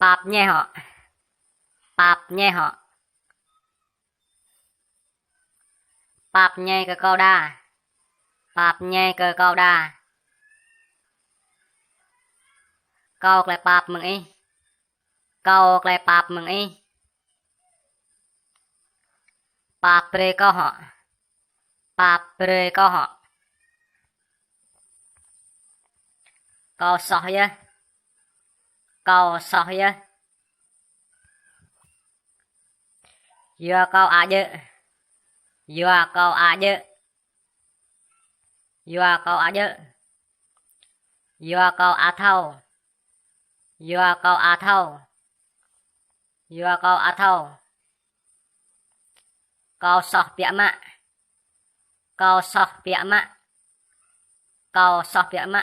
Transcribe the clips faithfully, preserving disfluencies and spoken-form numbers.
Pap ñe hŏ. Pap ñe hŏ. Pap ñe kơ kâo đa. Pap ñe kơ kâo đa. Kâo klei pap mơ̆ng ih. Kâo klei pap mơ̆ng ih. Pap brơi kâo hŏ. Pap brơi kâo hŏ. Kâo soh yơh. Kâo soh yơh. Yua kâo a djơ̆. Yua kâo a djơ̆. Yua kâo a djơ̆. Yua kâo a thâo. Yua kâo a thâo. Yua kâo a thâo. Kâo soh biă mă. Kâo soh biă mă. Kâo soh biă mă.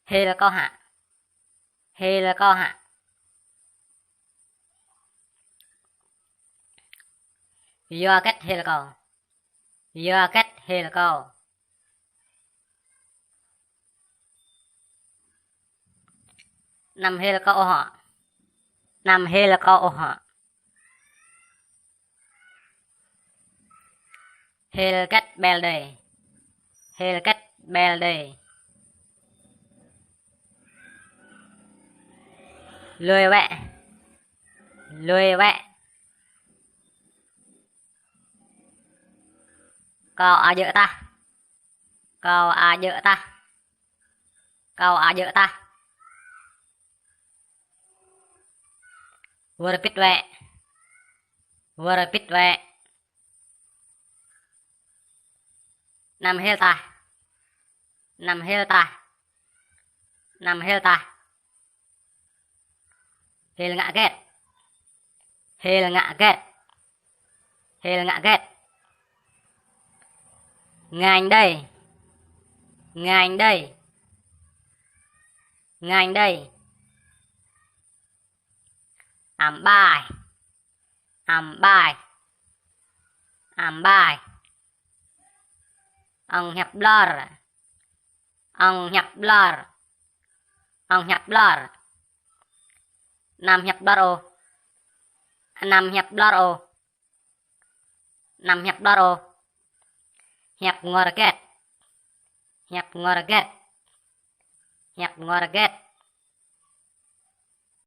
Hil kâo hă. Hil kâo hă. Yua hơget hil kâo. Yua hơget hil kâo. Anăm hil kâo ôh hă. Anăm hil kâo ôh hă. Hil hơget ƀel đơi. Hil hơget ƀel đơi. Lui wĕ. Lui wĕ. Kâo a djơ̆ tah. Kâo a djơ̆ tah. Kâo a djơ̆ tah. Wơr bĭt wĕ. Wơr bĭt wĕ. Anăm hil tah. Anăm hil tah. Anăm hil tah. Hil ngă hơget. Hil ngă hơget. Hil ngă hơget. Ngañ đơi. Ngañ đơi. Ngañ đơi. Ăm ƀai. Ăm ƀai. Ăm ƀai. Ŏng hiăp ƀlŏr. Ŏng hiăp ƀlŏr. Ŏng hiăp ƀlŏr. Anăm hiăp ƀlŏr ôh. Anăm hiăp ƀlŏr ôh. Anăm hiăp ƀlŏr ôh. Hiăp ngor hơget. Hiăp ngor hơget. Hiăp ngor hơget.